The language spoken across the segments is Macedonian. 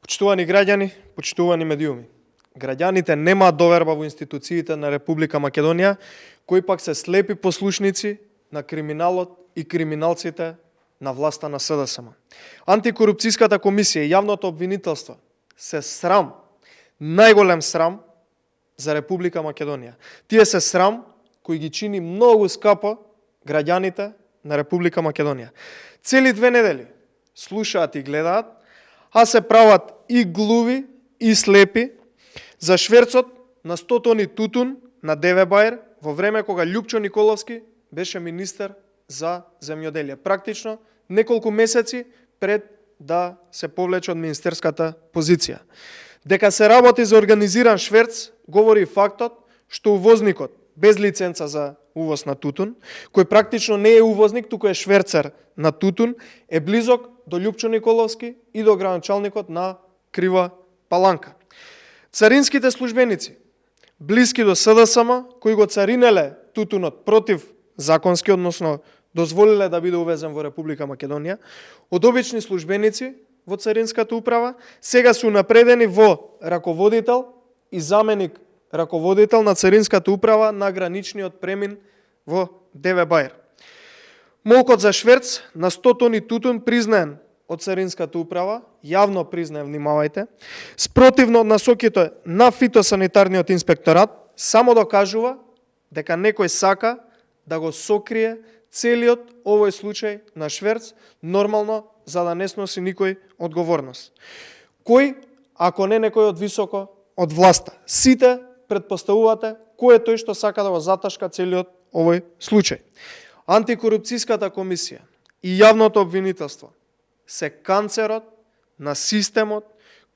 Почитувани граѓани, почитувани медиуми. Граѓаните немаат доверба во институциите на Република Македонија, кои пак се слепи послушници на криминалот и криминалците на власта на СДСМ. Антикорупцијската комисија и јавното обвинителство се срам, најголем срам за Република Македонија. Тие се срам кој ги чини многу скапо граѓаните на Република Македонија. Цели 2 недели слушаат и гледаат, а се прават и глуви и слепи за шверцот на 100 тони тутун на ДВ Бајер во време кога Љупчо Николовски беше министер за земјоделие. Практично неколку месеци пред да се повлече од министерската позиција. Дека се работи за организиран шверц, говори и фактот што увозникот без лиценца за увоз на тутун, кој практично не е увозник, туку е шверцер на тутун, е близок до Љупчо Николовски и до градоначалникот на Крива Паланка. Царинските службеници, блиски до СДСМ, кои го царинеле тутунот против законски, односно дозволиле да биде увезен во Република Македонија, од обични службеници во Царинската управа, сега се унапредени во раководител и заменик раководител на Царинската управа на граничниот премин во ДВ Бајер. Молкот за шверц на 100 тони тутун признаен од Царинската управа, јавно признаен, внимавајте, спротивно од насоките на фитосанитарниот инспекторат, само докажува дека некој сака да го сокрие целиот овој случај на шверц, нормално за да не сноси никој одговорност. Кој, ако не некој од високо од власта? Сите предпоставувате кој е тој што сака да го заташка целиот овој случај. Антикорупцијската комисија и јавното обвинителство се канцерот на системот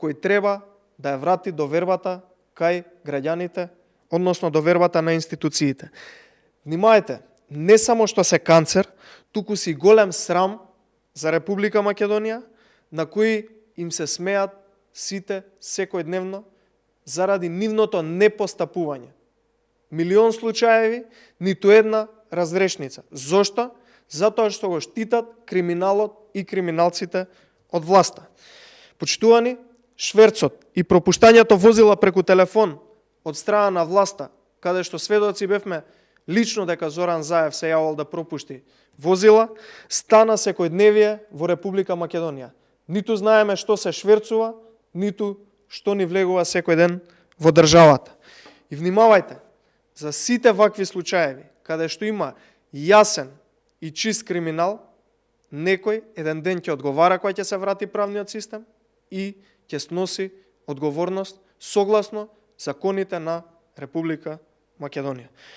кој треба да ја врати довербата кај граѓаните, односно довербата на институциите. Внимајте, не само што се канцер, туку си голем срам за Република Македонија, на кои им се смеат сите секојдневно заради нивното непостапување. Милион случаеви, ниту една разрешница. Зошто? Затоа што го штитат криминалот и криминалците од власта. Почитувани, шверцот и пропуштањето возила преку телефон од страна на власта, каде што сведоци бевме лично дека Зоран Заев се јавал да пропушти возила, стана секојдневие во Република Македонија. Ниту знаеме што се шверцува, ниту што ни влегува секој ден во државата. И внимавајте, за сите вакви случаеви, каде што има јасен и чист криминал, некој еден ден ќе одговара кога ќе се врати правниот систем и ќе сноси одговорност согласно законите на Република Македонија.